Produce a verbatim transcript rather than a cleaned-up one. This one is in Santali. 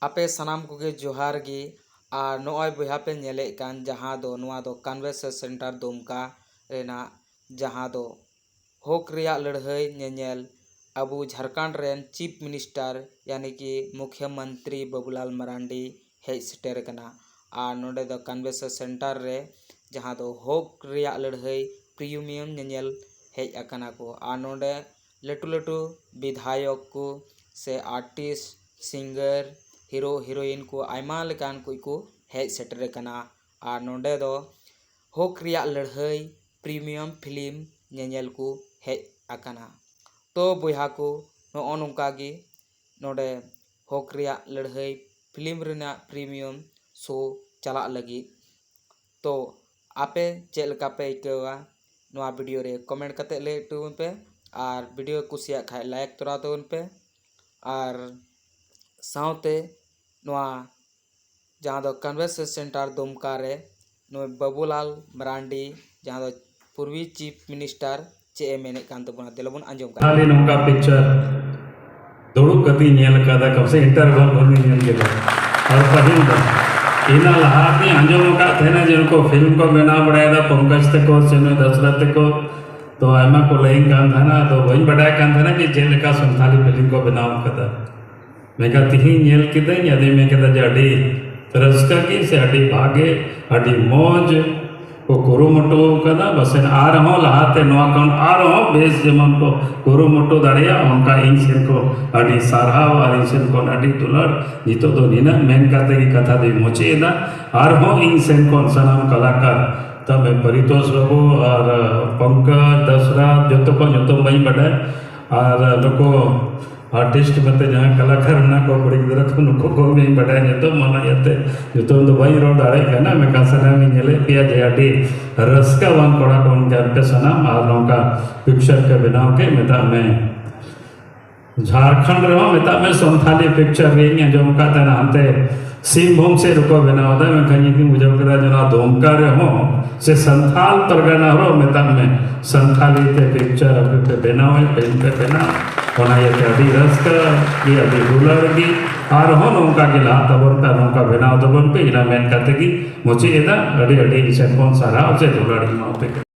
ᱟᱯᱮ ᱥᱟᱱᱟᱢ ᱠᱚᱜᱮ ᱡᱚᱦᱟᱨ ᱜᱮ᱾ ᱟᱨ ᱱᱚᱜᱼᱚᱭ ᱵᱚᱭᱦᱟ ᱯᱮ ᱧᱮᱞᱮᱫ ᱠᱟᱱ ᱡᱟᱦᱟᱸ ᱫᱚ, ᱱᱚᱣᱟ ᱫᱚ Convention Center ᱫᱩᱢᱠᱟ ᱨᱮᱱᱟᱜ ᱡᱟᱦᱟᱸ ᱫᱚ ᱦᱚᱠ ᱨᱮᱭᱟᱜ ᱞᱟᱹᱲᱦᱟᱹᱭ ᱧᱮᱧᱮᱞ ᱟᱵᱚ ᱡᱷᱟᱲᱠᱷᱚᱸᱰ ᱨᱮᱱ Chief Minister ᱭᱟᱱᱤ ᱠᱤ ᱢᱩᱠᱷᱭᱚ ᱢᱚᱱᱛᱨᱤ ᱵᱟᱵᱩᱞᱟᱞ ᱢᱟᱨᱟᱱᱰᱤ ᱦᱮᱡ ᱥᱮᱴᱮᱨ ᱟᱠᱟᱱᱟ᱾ ᱟᱨ ᱱᱚᱰᱮ ᱫᱚ Convention Center ᱨᱮ ᱡᱟᱦᱟᱸ ᱫᱚ ᱦᱚᱠ ᱨᱮᱭᱟᱜ ᱞᱟᱹᱲᱦᱟᱹᱭ premium ᱧᱮᱧᱮᱞ ᱦᱮᱡ ᱟᱠᱟᱱᱟ ᱠᱚ᱾ ᱟᱨ ᱱᱚᱰᱮ ᱞᱟᱹᱴᱩ ᱞᱟᱹᱴᱩ ᱵᱤᱫᱷᱟᱭᱚᱠ ᱠᱚ ᱥᱮ artist, singer, hero, heroine ᱠᱚ ᱟᱭᱢᱟ ᱞᱮᱠᱟᱱ ᱠᱚ ᱠᱚ ᱦᱮᱡ ᱥᱮᱴᱮᱨ ᱟᱠᱟᱱᱟ᱾ ᱟᱨ ᱱᱚᱰᱮ ᱫᱚ ᱦᱚᱠ ᱨᱮᱭᱟᱜ ᱞᱟᱹᱲᱦᱟᱹᱭ premium film ᱧᱮᱧᱮᱞ ᱠᱚ ᱦᱮᱡ ᱟᱠᱟᱱᱟ᱾ ᱛᱚ ᱵᱚᱭᱦᱟ ᱠᱚ, ᱱᱚᱜᱼᱚ ᱱᱚᱝᱠᱟ ᱜᱮ ᱱᱚᱰᱮ ᱦᱚᱠ ᱨᱮᱭᱟᱜ ᱞᱟᱹᱲᱦᱟᱹᱭ film ᱨᱮᱱᱟᱜ premium show ᱪᱟᱞᱟᱜ ᱞᱟᱹᱜᱤᱫ᱾ ᱛᱚ ᱟᱯᱮ ᱪᱮᱫ ᱞᱮᱠᱟ ᱯᱮ ᱟᱹᱭᱠᱟᱹᱣᱟ, ᱱᱚᱣᱟ video ᱨᱮ comment ᱠᱟᱛᱮ ᱞᱟᱹᱭ ᱦᱚᱴᱚ ᱟᱹᱧ ᱯᱮ᱾ ᱟᱨ video ᱠᱩᱥᱤᱭᱟᱜ ᱠᱷᱟᱡ like ᱛᱚᱨᱟ ᱛᱟᱵᱚᱱ ᱯᱮ᱾ ᱟᱨ ᱥᱟᱶᱛᱮ ᱱᱚᱣᱟ ᱡᱟᱦᱟᱸ ᱫᱚ Convention Center ᱫᱩᱢᱠᱟ ᱨᱮ ᱱᱩᱭ ᱵᱟᱵᱩᱞᱟᱞ ᱢᱟᱨᱟᱱᱰᱤ, ᱡᱟᱦᱟᱸ ᱫᱚ ᱯᱩᱨᱵᱤ Chief Minister, ᱪᱮᱫ ᱮ ᱢᱮᱱᱮᱫ ᱠᱟᱱ ᱛᱟᱵᱚᱱᱟ, ᱫᱮᱞᱟ ᱵᱚᱱ ᱟᱸᱡᱚᱢ ᱠᱟᱜ᱾ ᱠᱷᱟᱹᱞᱤ ᱱᱚᱝᱠᱟ picture ᱫᱩᱲᱩᱵ ᱠᱟᱛᱮᱧ ᱧᱮᱞ ᱟᱠᱟᱫᱟ, ᱠᱚᱢ ᱥᱮ interval ᱠᱷᱚᱱᱤᱧ ᱧᱮᱞ ᱠᱮᱫᱟ᱾ ᱟᱨ ᱯᱟᱹᱦᱤᱞ ᱫᱚ ᱤᱱᱟᱹ ᱞᱟᱦᱟ ᱛᱤᱧ ᱟᱸᱡᱚᱢ ᱟᱠᱟᱫ ᱛᱟᱦᱮᱱᱟ ᱡᱮ ᱱᱩᱠᱩ film ᱠᱚ ᱵᱮᱱᱟᱣ ᱵᱟᱲᱟᱭᱮᱫᱟ, ᱯᱚᱝᱠᱚᱡᱽ ᱛᱟᱠᱚ ᱥᱮ ᱱᱩᱭ ᱫᱟᱥᱨᱚᱛᱷ ᱛᱟᱠᱚ, ᱛᱚ ᱟᱭᱢᱟ ᱠᱚ ᱞᱟᱹᱭᱟᱹᱧ ᱠᱟᱱ ᱛᱟᱦᱮᱱᱟ᱾ ᱟᱫᱚ ᱵᱟᱹᱧ ᱵᱟᱰᱟᱭ ᱠᱟᱱ ᱛᱟᱦᱮᱱᱟ ᱡᱮ ᱪᱮᱫ ᱞᱮᱠᱟ ᱥᱟᱱᱛᱷᱟᱞᱤ film ᱠᱚ ᱵᱮᱱᱟᱣ ᱟᱠᱟᱫᱟ᱾ ᱢᱮᱱᱠᱷᱟᱱ ᱛᱤᱦᱤᱧ ᱧᱮᱞ ᱠᱤᱫᱟᱹᱧ, ᱟᱫᱚᱧ ᱢᱮᱱ ᱠᱮᱫᱟ ᱡᱮ ᱟᱹᱰᱤ ᱨᱟᱹᱥᱠᱟᱹ ᱜᱮ ᱥᱮ ᱟᱹᱰᱤ ᱵᱷᱟᱜᱮ, ᱟᱹᱰᱤ ᱢᱚᱡᱽ ᱠᱚ ᱠᱩᱨᱩᱢᱩᱴᱩ ᱟᱠᱟᱫᱟ᱾ ᱯᱟᱥᱮᱡ ᱟᱨᱦᱚᱸ ᱞᱟᱦᱟᱛᱮ ᱱᱚᱣᱟ ᱠᱷᱚᱱ ᱟᱨᱦᱚᱸ ᱵᱮᱥ ᱡᱮᱢᱚᱱ ᱠᱚ ᱠᱩᱨᱩᱢᱩᱴᱩ ᱫᱟᱲᱮᱭᱟᱜ, ᱚᱱᱠᱟ ᱤᱧ ᱥᱮᱱ ᱠᱷᱚᱱ ᱟᱹᱰᱤ ᱥᱟᱨᱦᱟᱣ ᱟᱨ ᱤᱧ ᱥᱮᱱ ᱠᱷᱚᱱ ᱟᱹᱰᱤ ᱫᱩᱞᱟᱹᱲ᱾ ᱱᱤᱛᱚᱜ ᱫᱚ ᱱᱤᱱᱟᱹᱜ ᱢᱮᱱ ᱠᱟᱛᱮ ᱜᱮ ᱠᱟᱛᱷᱟ ᱫᱚᱧ ᱢᱩᱪᱟᱹᱫ ᱮᱫᱟ᱾ ᱟᱨᱦᱚᱸ ᱤᱧ ᱥᱮᱱ ᱠᱷᱚᱱ ᱥᱟᱱᱟᱢ ᱠᱟᱞᱟᱠᱟᱨ, ᱛᱚᱵᱮ ᱯᱟᱨᱤᱛᱳᱥ ᱵᱟᱹᱵᱩ ᱟᱨ ᱯᱚᱝᱠᱚᱡᱽ, ᱫᱟᱥᱨᱚᱛᱷ, ᱡᱚᱛᱚ ᱠᱚ ᱧᱩᱛᱩᱢ ᱵᱟᱹᱧ ᱵᱟᱰᱟᱭᱟ᱾ ᱟᱨ ᱱᱩᱠᱩ artist ᱢᱮᱱᱛᱮ ᱡᱟᱦᱟᱸᱭ ᱠᱟᱞᱟᱠᱟᱨ ᱢᱮᱱᱟᱜ ᱠᱚᱣᱟ, ᱠᱩᱲᱤ ᱜᱤᱫᱽᱨᱟᱹ ᱠᱚ, ᱱᱩᱠᱩ ᱠᱚ ᱵᱟᱹᱧ ᱵᱟᱰᱟᱭᱟ ᱧᱩᱛᱩᱢ, ᱚᱱᱟ ᱤᱭᱟᱹᱛᱮ ᱧᱩᱛᱩᱢ ᱫᱚ ᱵᱟᱹᱧ ᱨᱚᱲ ᱫᱟᱲᱮᱭᱟᱜ ᱠᱟᱱᱟ᱾ ᱢᱮᱱᱠᱷᱟᱱ ᱥᱟᱱᱟᱢᱤᱧ ᱧᱮᱞᱮᱫ ᱯᱮᱭᱟ ᱡᱮ ᱟᱹᱰᱤ ᱨᱟᱹᱥᱠᱟᱹᱣᱟᱱ ᱠᱚᱲᱟ ᱠᱚ ᱠᱟᱱ ᱯᱮ ᱥᱟᱱᱟᱢ, ᱟᱨ ᱱᱚᱝᱠᱟ picture ᱯᱮ ᱵᱮᱱᱟᱣ ᱠᱮᱫ, ᱢᱮᱛᱟᱜ ᱢᱮ ᱡᱷᱟᱲᱠᱷᱚᱸᱰ ᱨᱮᱦᱚᱸ ᱢᱮᱛᱟᱜ ᱢᱮ ᱥᱟᱱᱛᱷᱟᱞᱤ picture ᱨᱮᱧ ᱟᱸᱡᱚᱢ ᱟᱠᱟᱫ ᱛᱟᱦᱮᱱᱟ, ᱦᱟᱱᱛᱮ ᱥᱤᱝᱵᱷᱩᱢ ᱥᱮᱫ ᱨᱮᱠᱚ ᱵᱮᱱᱟᱣ ᱮᱫᱟ, ᱢᱮᱱᱠᱷᱟᱱ ᱡᱩᱫᱤᱢ ᱵᱩᱡᱷᱟᱹᱣ ᱠᱮᱫᱟ ᱡᱮ ᱱᱚᱣᱟ ᱫᱩᱢᱠᱟ ᱨᱮᱦᱚᱸ ᱥᱮ ᱥᱟᱱᱛᱷᱟᱞ ᱯᱟᱨᱜᱟᱱᱟ ᱨᱮᱦᱚᱸ ᱢᱮᱛᱟᱜ ᱢᱮ, ᱥᱟᱱᱛᱷᱟᱞᱤ ᱛᱮ ᱯᱤᱠᱪᱟᱨ ᱟᱯᱮ ᱯᱮ ᱵᱮᱱᱟᱣᱮᱫ, ᱯᱷᱤᱞᱢ ᱯᱮ ᱵᱮᱱᱟᱣ, ᱚᱱᱟ ᱤᱭᱟᱹᱛᱮ ᱟᱹᱰᱤ ᱨᱟᱹᱥᱠᱟᱹ ᱜᱮ, ᱟᱹᱰᱤ ᱫᱩᱞᱟᱹᱲ ᱜᱮ᱾ ᱟᱨᱦᱚᱸ ᱱᱚᱝᱠᱟ ᱜᱮ ᱞᱟᱦᱟ ᱛᱟᱵᱚᱱ ᱯᱮ ᱟᱨ ᱱᱚᱝᱠᱟ ᱵᱮᱱᱟᱣ ᱛᱟᱵᱚᱱ ᱯᱮ, ᱤᱱᱟᱹ ᱢᱮᱱ ᱠᱟᱛᱮ ᱜᱮ ᱢᱩᱪᱟᱹᱫ ᱮᱫᱟ᱾ ᱟᱹᱰᱤ ᱟᱹᱰᱤ ᱤᱧ ᱥᱮᱫ ᱠᱷᱚᱱ ᱥᱟᱨᱦᱟᱣ ᱥᱮ ᱫᱩᱞᱟᱹᱲ ᱤᱧ ᱮᱢᱟ ᱯᱮ ᱠᱟᱱᱟ᱾